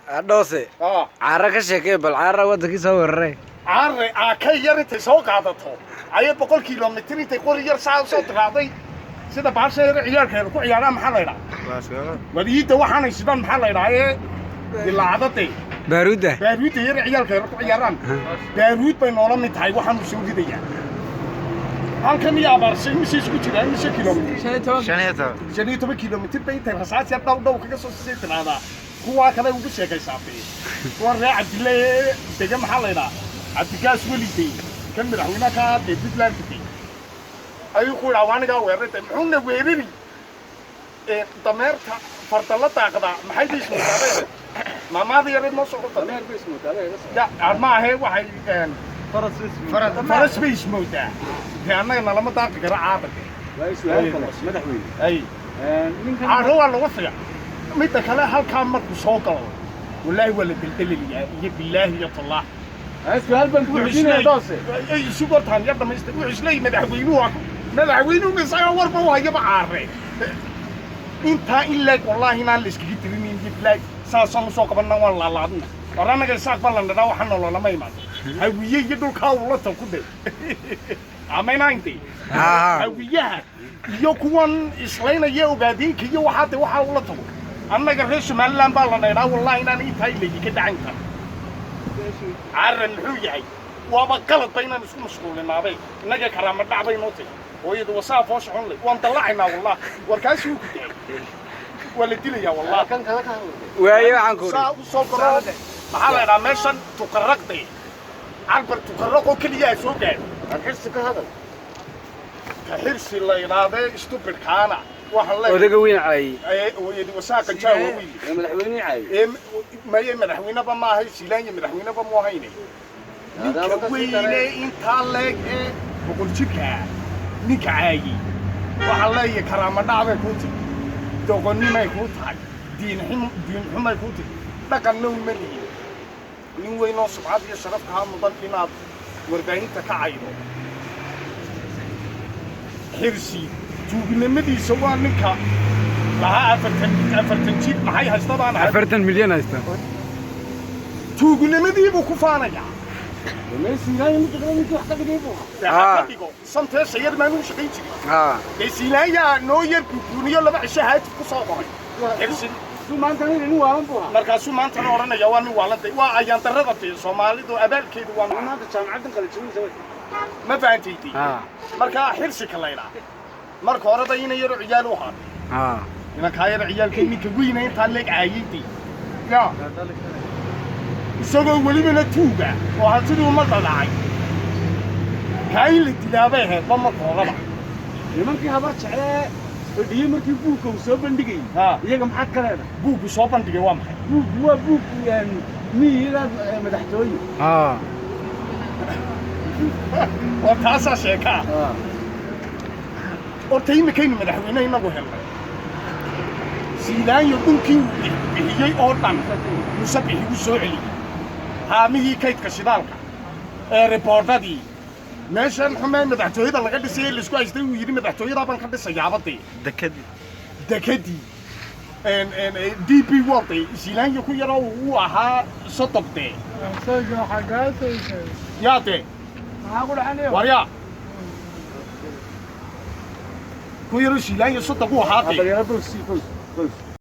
Dhoose. Ah. Caara ka sheekee bal, Caara waddankii soo weeraray. Caare aakay yar intay soo qaadato ayay 100 kilomitir intay qori yar saa usoo tiraacday, sida baasha yar ciyaalkeeda ku ciyaaraan. Maxaa la idhaa wadiidda waxaanay sidaan? Maxaa la idhaa ee dilaacdade? Baaruudda. Baaruudda yar ciyaalkeeda ku ciyaaraan, baaruud bay noola mid tahay. Waxaanu soo ridayaa halkan iyo Abaarsay mise isku jiraan mise kilomitir? 15. 15 kilomitir bay intay rasaas yar dhow dhow kaga soo sisay tiraahdaa. Kuwaa kale ugu sheekaysaatay, kuwa reer Cabdille ee dega, maxaa la idhaa, Cabdigaas Welidey, kan madaxweynaha ka dee Puntland degay, ayuu ku idhaa waanigaa weerartay. Muxuuna weerari? Ee dameerta farda la daaqda maxay bay ismoodaabeen? Maamaada yareed noo soo qorta ya ma ahe, waxay faras bay ismoodaa. Dee annaga nalama daaqi karo caadade. Ay caaro waa lagu figa. Midda kale, halkaa markuu soo galo, wallaahi waa la deldelelayaa iyo bilaahi iyo tallah. Su'aal baan ku weydiinaya, Doose. Ay isu gortaan yar dhamaystay. Wuxuu isleeyahay madaxweynuhu waa madaxweynuhu, isaga warba u hayaba Caare intaa in leeg. Wallaahi inaan la iskaga tirinin iyo bilaahi saasaan usoo qabanna, waan laalaadna. War annaga Isaaq baa la nidhaa, waxaa nololama imaan. Hawiye iyo dhulkaa ula tag ku dhe amaynaintay. Hawiyaha iyo kuwan islaynaya, Ogaadinka iyo waxaa de waxaa ula tago. Annaga reer Somaliland baa la naydhaa. Wallahi inaan intaa laydinka dhacan karo. Caran muxuu yahay? Waaba qaladba inaan isku mashquulinaabay. Innaga karaama dhac bay noo tahy. Hooyada wasaa foosha xun leh waan dallacaynaa. Wallah warkaasi wuu ku daayay, waa la dilayaa wallah. Waaye waxaan ku Saa u soo galo, maxaa la idhaha meeshan Tuqarraqday, Calbar Tuqarraq oo keliya soo gaadho. Xirsi ka hadal. Ka Xirsi la idhahdee stupidkaana waxaan leeyahay Odaga weyn caayey. Ee hooyadii wasaaqa jaawa wiil. Ee madaxweyne caayey. Ee maye, madaxweyneba ma ahay Siilaanya, madaxweyneba mu ahayne. Ninka weyne intaa leeg ee 100 jirka ah, ninka caayey, waxaan leeyahay karaama dhac bay kuu timi, doqonnimay kuu tahay, diinxum diinxumay kuu timi, dhaqanna uma lihin. Nin weyn oo sumcad iyo sharaf kaa mudan inaad warbaahinta ka caydo. Xirsi tuugnimadiisa waa ninka lahaa 40 jir maxay haysta baan ahay. 40 milyan haysta. Tuugnimadii buu ku faanayaa. Siilaanya mid kale ninkii wax ka dhigay buu ahaa. Dee ha ka dhigo santee sayar maanu shaqayn jirin. Dee Siilaanyaa noo yar guguuniyo 2 cisho haatif ku soo qoray Xirsi. Suu maanta nin waalan buu ahaa. Markaasuu maantana odhanaya waa nin waalantay. Waa ayaan darrada dee Soomaalidu abaalkeedu waa maanta jaamacaddan kala jabinaysa way. Ma fahantaydi? Markaa Xirsika laydhaa marka horeba ina yaro ciyaal u ahaatay. Inankaa yaro ciyaalkay ninka weyna intaa leeg caayayday ya, isagoo welibana tuuga oo hantidii ummadda dhacay, kaa in la dilaabay ahaydba marka horeba. Nimankii Habar Jeclee fadhiyey markii buugga uu soo bandhigayey, iyaga maxaad ka leedahay? Buuggu soo bandhigay waa maxay? Buuggu waa buug miyida madaxtooye. Waa taasaa sheekaa. Horta iminkaynu madaxweyne inagu helnay, Siilaanyo dhulkii uu bixiyey oo dhan Musabixi u soo celiyey, haamihii kaydka shidaalka ee riboodhadii meeshan xumee madaxtooyada laga dhisay ee laisku haystay, uu yidhi madaxtooyadaa baan ka dhisayaabadee. Dekadii. Dekadii DP World Siilaanyo ku yaroo uu ahaa sodobdee yaa dee waryaa ku yaroo Siilaanyo sodob u ahaa dee. Dhalinyaro dul sii qoys qoys.